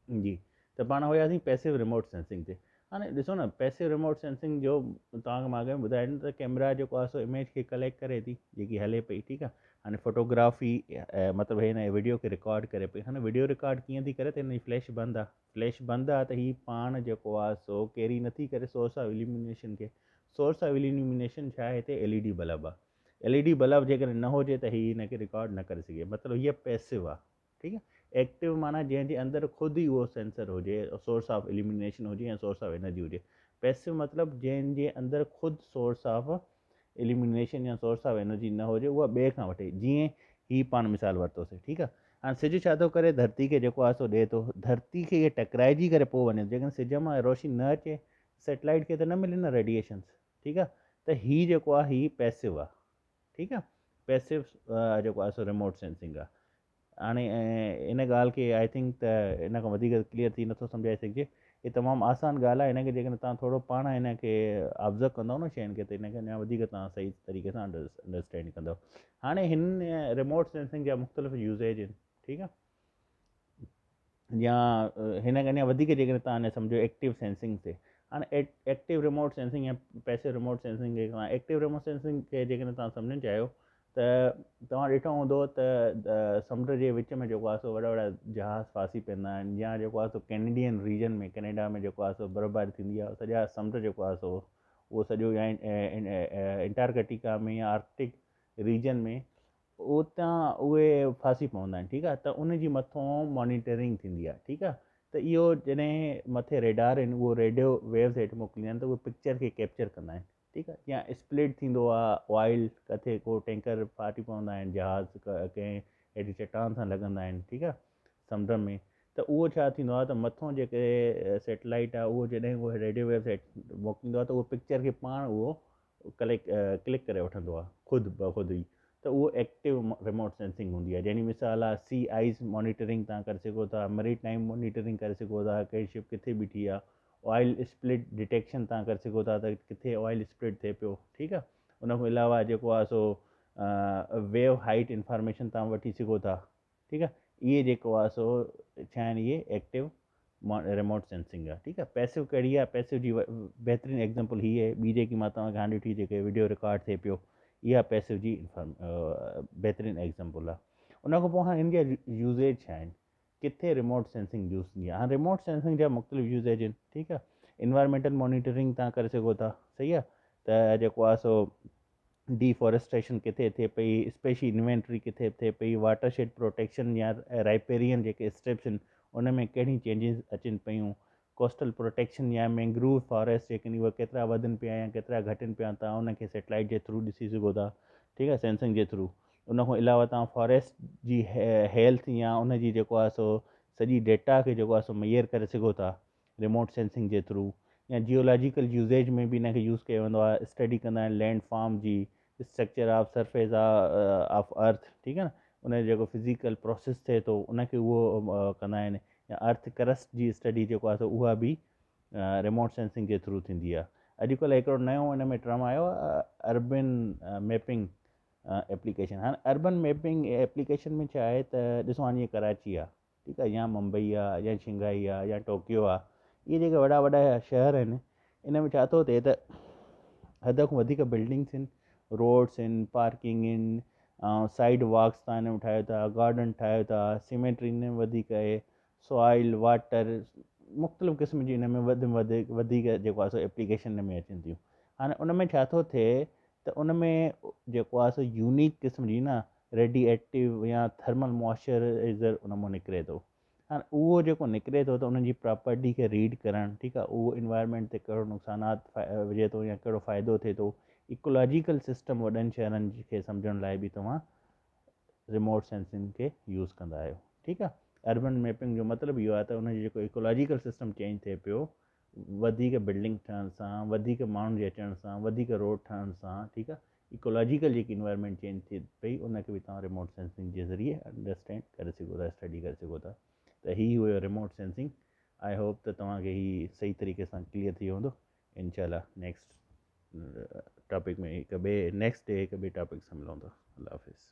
جي ته پاڻ هياسين پيسو ريموٽ سينسنگ تي. هاڻي ڏسو نه پيسو ريموٽ سينسنگ جو توهان کي مان اڳ ۾ ٻڌايو ته ڪيمرا جيڪو آهي سو اميج کي ڪليڪٽ ڪري ٿي جيڪي هلي پئي، ٺيڪ آهي. هاڻي فوٽوگرافي مطلب هن وڊيو کي رڪارڊ ڪري پئي. هاڻي وڊيو رڪارڊ ڪيئن ٿي ڪري ته هن جي فليش بند آهي، فليش بند آهي ته هي پاڻ جيڪو آهي سو ڪيري نٿي ڪري سورس آف اليومينيشن کي. سورس آف اليومينيشن ڇا آهي؟ هتي ايل اي ڊي بلب آهي. ايل اي ڊي بلب جيڪڏهن نه هجي ته هي هن کي رڪارڊ نه ڪري سگهي، مطلب هيء پيسو آهي، ٺيڪ آهي. ايڪٽو معنيٰ جنهن جي اندر خود ئي اهو سينسر هجي، سورس آف اليومينيشن هجي يا سورس آف انرجي هجي. پيسو مطلب جنهن جي اندر خود سورس آف اليومينيشن يا سورس آف انرجي نه هجي، اها ٻئي کان وٺي. جيئن هي پاڻ مثال ورتوسي، ٺيڪ آهي. هاڻي سج ڇا ٿو ڪري؟ ڌرتي کي جيڪو آهي سو ڏئي ٿو، ڌرتي کي اهي ٽڪرائجي ڪري پوء وڃي ٿو. جيڪڏهن سج مان روشني نه اچي، سيٽلائيٽ کي ته نه ملي نه ريڊيئيشنس، ٺيڪ آهي. ته هي جيڪو آهي هي پيسو آهي، ٺيڪ آهي. پيسو جيڪو آهي سو ريموٽ سينسنگ آهي. هاڻي ان ڳالهه کي I think ته ان کان وڌيڪ ڪليئر ٿي نٿو سمجهائي سگهجي. هي تمام آسان ڳالهه آهي، هن کي جيڪڏهن توهان ٿورو پاڻ هن کي آبزرو ڪندؤ نه شين کي ته هن کي اڃا وڌيڪ توهان صحيح طريقي سان انڊرسٽينڊ ڪندؤ. هاڻي هن ريموٽ سينسنگ جا مختلف يوزيج آهن، ٺيڪ آهي. يا هن کان اڃا وڌيڪ جيڪڏهن توهان هن سمجهو ايڪٽو سينسنگ تي، هاڻي ايڪٽو ريموٽ سينسنگ يا پيسو ريموٽ سينسنگ کي توهان ايڪٽو ريموٽ سينسنگ کي جيڪڏهن توهان سمجهڻ چاهيو ته توهان ڏٺو هوندو ته سمنڊ جي وچ ۾ جيڪو آهي سو وڏا وڏا جهاز ڦاسي پوندا آهن، يا جيڪو آهي سو ڪينيڊين ريجن ۾ ڪينيڊا ۾ جيڪو آهي سو برفباري ٿيندي آهي، سڄا سمنڊ جيڪو آهي سو اهو سڄو يا انٽارڪٽيڪا ۾ يا آرڪٽڪ ريجن ۾ اتان اهي ڦاسي پوندا آهن، ٺيڪ آهي. ته ان جي مٿون مانيٽرنگ ٿيندي آهي، ٺيڪ آهي. ته اهو جڏهن مٿي ريڊار آهن اهو ريڊيو ويوز هيٺ موڪليندا آهن ته اهي پڪچر کي ڪيپچر ڪندا آهن، ٺيڪ آهي. يا اسپلٽ ٿيندو آهي آئل، ڪٿي ڪو ٽينڪر ڦاٽي پوندا آهن، جهاز ڪنهن هيٺ چٽان سان لڳندا آهن، ٺيڪ آهي، سمنڊ ۾. ته اهو ڇا ٿيندو آهي ته مٿون جيڪي سيٽلائيٽ آهي اهو جڏهن اهو ريڊيو ويوز هيٺ موڪليندو آهي ته اهو پڪچر کي پاڻ اهو ڪلڪ ڪلڪ ڪري وٺندو آهي خود بخود ئي، ته اهو ايڪٽو ريموٽ سينسنگ هوندي آهي. جنهن جي مثال آهي سي آئيز مانيٽرنگ تان ڪري سگهو ٿا، مري ٽائيم مانيٽرنگ ڪري سگهو ٿا ڪهڙي شپ ڪٿي بيٺي آهي، آئل اسپلٽ ڊٽيڪشن تان ڪري سگهو ٿا ته ڪٿي آئل اسپلٽ ٿئي پيو، ٺيڪ آهي. ان کان علاوه جيڪو آهي سو ويو هائيٽ انفارميشن تان وٺي سگهو ٿا، ٺيڪ آهي. اهي جيڪو آهي سو ڇا آهن؟ اهي ايڪٽو ريموٽ سينسنگ آهي، ٺيڪ آهي. پيسو ڪهڙي آهي؟ پيسو جي بهترين ايگزامپل هي آهي. ٻي جيڪي مان توهان کي هاڻي ڏٺي جيڪي وڊيو رڪارڊ ٿئي پيو، اها پيسو جي بهترين ايگزامپل آهي. ان کان پوء هاڻي هن جا يوزيج ڇا آهن، ڪٿي ريموٽ سينسنگ يوز ٿيندي آهي؟ هاڻي ريموٽ سينسنگ جا مختلف يوزيج آهن، ٺيڪ آهي. انوائرمينٽل مانيٽرنگ توهان ڪري سگهو ٿا، صحيح آهي. ته جيڪو آهي سو ڊي فاريسٽريشن ڪٿي ٿئي پئي، اسپيشي انوينٽري ڪٿي ٿئي پئي، واٽر شيڊ پروٽيڪشن يا رائپيرين جيڪي اسٽرپس آهن ان ۾ ڪهڙيون چينجز اچن پيون، ڪوسٽل پروٽيڪشن يا مينگروو فاريسٽ جيڪي آهن اهي ڪيترا وڌن پيا يا ڪيترا گهٽن پيا، توهان ان کي سيٽلائيٽ جي ٿرو ڏسي سگهو ٿا، ٺيڪ آهي، سينسنگ جي ٿرو. ان کان علاوه توهان فاريسٽ جي هيلٿ يا ان جي جيڪو آهي سو سڄي ڊيٽا کي جيڪو آهي سو ميئر ڪري سگهو ٿا ريموٽ سينسنگ جي ٿرو. يا جيولاجيڪل يوزيج ۾ به ان کي يوز ڪيو ويندو آهي، اسٽڊي ڪندا آهن لينڊ فارم جي، structure of surface of earth, ٺيڪ آهي نه، ان جو جيڪو فزيڪل پروسيس ٿئي ٿو ان کي اهو ڪندا آهن، يا ارٿ ڪرسٽ جي اسٽڊي جيڪو آهي سو اها به ريموٽ سينسنگ جي ٿرو ٿيندي آهي. اڄڪلهه هڪڙو نيو ان ۾ ٽرم آيو آهي اربن ميپنگ ايپليڪيشن. هاڻي اربن ميپنگ ايپليڪيشن ۾ ڇا آهي ته ڏسو هاڻي جيئن ڪراچي آهي، ٺيڪ آهي، يا ممبئي آهي يا شنگهائي آهي يا ٽوڪيو آهي، اهي جيڪي وڏا وڏا شهر آهن ان ۾ ڇا ٿو ٿئي ته حد کان وڌيڪ بلڊنگس آهن، روڊس آهن، پارڪنگ آهن، ۽ سائيڊ واڪس تان هن ۾ ٺاهيو ٿا، گارڊن ٺاهيو ٿا، سيميٽري هن ۾ وڌيڪ آهي، سوائل واٽر مختلف قسم جي هن ۾ وڌ ۾ وڌ وڌيڪ جيڪو آهي سو ايپليڪيشن هن ۾ اچن ٿيون. هاڻي ان ۾ ڇا ٿو ٿئي ته ان ۾ جيڪو آهي سو يونيڪ قسم جي نه ريڊي ايڪٽو يا ٿرمل موئسچرائزر ان مان نڪري ٿو. هاڻي اهو جيڪو نڪري ٿو ته ان جي پراپرٽي کي ريڊ ڪرڻ، ٺيڪ آهي، اهو انوائرمينٽ تي ڪهڙو نقصانات وجهي ٿو يا ڪهڙو فائدو ٿئي ٿو، ايڪولاجيڪل سسٽم وڏن شهرن کي سمجهڻ لاء به توهان ريموٽ سينسنگ کي يوز ڪندا آهيو، ٺيڪ آهي. اربن ميپنگ جو مطلب اهو آهي ته ان جو جيڪو ايڪولاجيڪل سسٽم چينج ٿئي پيو وڌيڪ بلڊنگ ٺهڻ سان، وڌيڪ ماڻهن جي اچڻ سان، وڌيڪ روڊ ٺهڻ سان، ٺيڪ آهي، ايڪولاجيڪل جيڪي انوائرمينٽ چينج ٿئي پئي ان کي به توهان ريموٽ سينسنگ جي ذريعي انڊرسٽينڊ ڪري سگهو ٿا، اسٽڊي ڪري سگهو ٿا. ته هي هيو ريموٽ سينسنگ. I hope ته توهان کي هي صحيح طريقي سان ڪليئر ٿي ويو هوندو. انشاء الله نيڪسٽ ٽاپڪ ۾ هڪ ٻئي نيڪسٽ ڊي هڪ ٻئي ٽاپڪ سان ملون ٿا. الله حافظ.